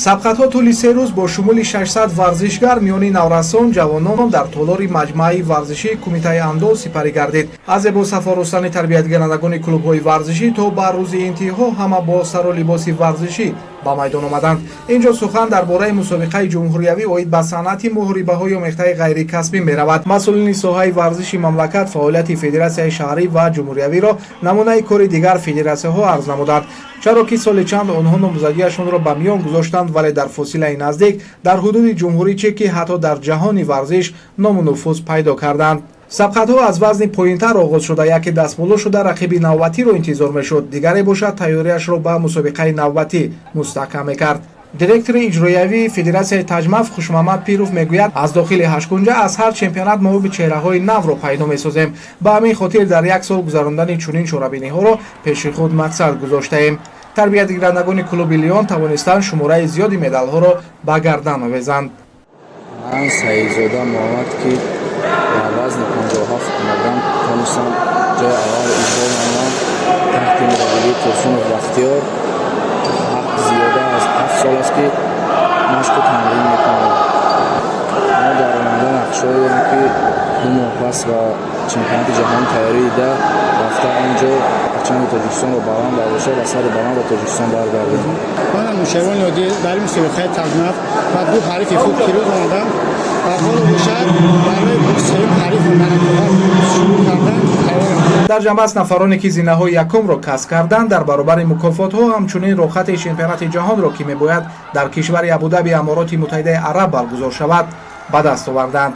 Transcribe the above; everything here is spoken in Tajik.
Сабқатҳо тӯли 3 рӯз бо шумули 600 варзишгар миёни наврасон, ҷавонон дар толори маҷмӯаи варзишии Кумитаи андоз сипарӣ гардид. Аз зебо сафоростани тарбиятгирандагони клубҳои варзишӣ то ба рӯзи интиҳо ҳама бо сару либоси варзишӣ ба майдон омаданд. Ин ҷо сухан дар бораи мусобиқаи ҷумҳуриявӣ оид ба санъати муҳорибаҳои омехтаи ғайрикасбӣ меравад. Масъулини соҳаи варзиши мамлакат фаъолияти федератсияи шаҳрӣ ва ҷумҳуриявиро намунаи кори дигар федератсияҳо арз намуданд, чаро ки соли чанд онҳо номзадиашонро ба миён гузоштанд, вале дар фосилаи наздик дар ҳудуди ҷумҳурӣ чӣ ки ҳатто дар ҷаҳони варзиш ному нуфуз пайдо карданд. Сабқатҳо аз вазни поинтар оғоз шуда, яке дастболо шуда рақиби навбатиро интизор мешуд, дигаре бошад, тайёриашро ба мусобиқаи навбатӣ мустаҳкам мекард. Директори иҷроиявии федератсияи таҷмаф Хушмамад Пиров мегӯяд, аз дохили ҳашткунҷа аз ҳар чемпионат мо чеҳраҳои навро пайдо месозем. Ба ҳамин хотир дар як сол гузарондани чунин чорабиниҳоро пеши худ мақсад гузоштаем. Тарбиятгирандагони клуби Леон тавонистанд шумораи зиёди медалҳоро ба гардан овезанд. Ман Саидзода Муҳаммад, ки дар вазни 57 килограмм тавонистам ҷои аввал ишғол намоям, таҳти мураббигии Турсунов Бахтиёр. Зиёда аз 7 сол аст, ки машқу тамрин мекунам. Мо дар оянда нақшҳое дорем, ки 2 моҳ пас ба чемпионати ҷаҳон тайёрӣ дида рафта, он ҷо парчами Тоҷикистонро баланд бардошта ва сари баланд ба Тоҷикистон баргардем. Ман Анушервон Ёдил дар ин мусобиқаи таҷмаф ба ду ҳарифи худ пирӯз омадам ва ҳоло бошад, барои сеюм ҳариф шурӯъ кардан тайёрам. Дар ҷамъбаст нафароне, ки зинаҳои якумро касб карданд, дар баробари мукофотҳо ҳамчунин роҳхати чемпионати ҷаҳонро, ки мебояд дар кишвари Абудаби, Амороти Муттаҳидаи Араб баргузор шавад, ба даст оварданд.